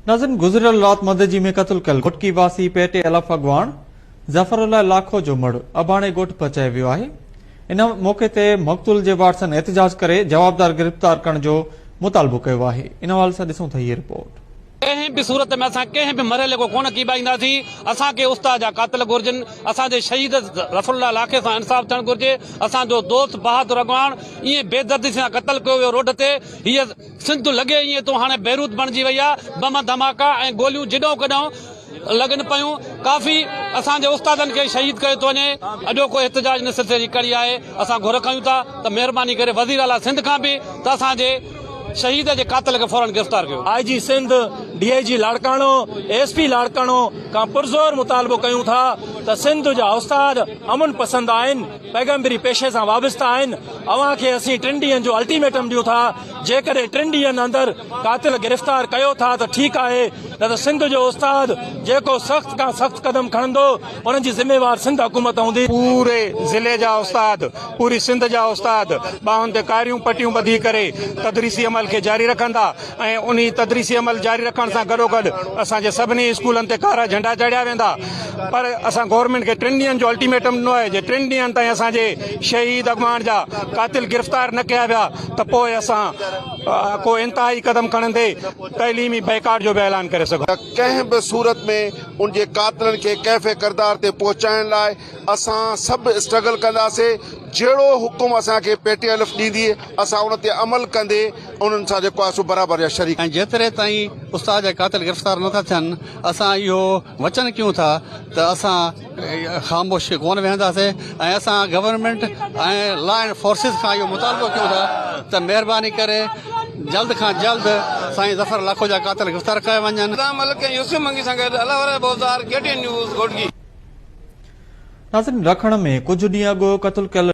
ناظرين گذريل رات مدئجي ۾ قتل ڪيل گهوٽڪي واسي پي ٽي ايل ايف اڳواڻ ظفر الله لاکو جو مڙهه اباڻي ڳوٺ پهچايو ويو آهي ان موقعي تي مقتول جي وارثن احتجاج ڪري جوابدار گرفتار ڪرڻ جو مطالبو ڪيو آهي ان حوالي سان ڏسون ٿا هي رپورٽ. ڪنهن به صورت ۾ اسان ڪنهن به مرحلي کي ڪونه ڪيٻائينداسين، اسان کي استاد جا قاتل گهرجن، اسان جي شهيد ظفر الله لاکي سان انصاف ٿيڻ گهرجي، اسان جو دوست بهادر اڳواڻ ائين بيدردي سان قتل ڪيو ويو روڊ تي، هيء سنڌ لڳي ائين ٿو هاڻي بيروت بڻجي وئي آ، بم ڌماڪا ۽ گوليون جڏهون ڪڏهون لڳن پيون، ڪافي اسان جي استادن کي شهيد ڪيو ٿو وڃي، اڄوڪو احتجاج ان سلسلي جي ڪڙي آهي، اسان گهر ڪيون ٿا ته مهرباني ڪري وزير اعليٰ سنڌ کان به ته اسان جي شهيد جي قاتل کي فورن گرفتار ڪيو. I G Sindh, D I G Larkana, S P Larkana کان پرزور مطالبو ڪيون ٿا ته سنڌ جا استاد امن پسند آهن، پيغمبري پيشي سان وابسته آهن، اوهان کي اسين ٽن ڏينهن جو الٽيميٽم ڏيون ٿا، جيڪڏهن ٽن ڏينهن اندر قاتل گرفتار ڪيو ٿا ته ٺيڪ آهي نه ته سنڌ جو استاد جيڪو سخت کان سخت قدم کڻندو ان جي ذميوار سنڌ حڪومت هوندي. پوري ضلعي جا استاد، پوري سنڌ جا استاد ٻانهن تي ڪاريون پٽيون ٻڌي ڪري تدريسي عمل کي جاري رکندا ۽ انهي تدريسي عمل جاري رکڻ سان گڏوگڏ اسان جي سڀني اسڪولن تي ڪارا جهنڊا چاڙهيا ويندا پر اسان گورنمينٽ کي ٽن ڏينهن جو الٽيميٽم ڏنو آهي جي ٽن ڏينهن تائين اسان جي شهيد اڳواڻ جا قاتل گرفتار نه ڪيا ويا ته پوء اسان ڪو انتهائي قدم کڻندي تعليمي بائيڪاٽ جو به اعلان ڪري سگهون. ته ڪنهن به صورت ۾ ان جي قاتلن کي ڪيف ڪردار تي پهچائڻ لاء اسان سڀ اسٽرگل ڪنداسي جهڙو حڪم اسان کي پي ٽي ايل ايف ڏيندي اسان ان تي عمل ڪندي انهن سان جيڪو آهي سو برابر جا شريڪ. ۽ جيتري تائين استاد جا قاتل گرفتار نه ٿا ٿين اسان اهو وچن ڪيون ٿا ته اسان خاموش ڪونه ويهنداسين ۽ اسان گورنمينٽ ۽ لا اينڊ فورسز کان اهو مطالبو ڪيون ٿا ته مهرباني ڪري جلد کان جلد سائين ظفر لاکو جا قاتل گرفتار ڪيا وڃن. نظام ملڪ ۽ يوسف منگي سان گڏ Allah Warai Bozdar, K T N news, Ghotki. ناظرين رکڻ ۾ ڪجهه ڏينهن اڳ قتل ڪيل.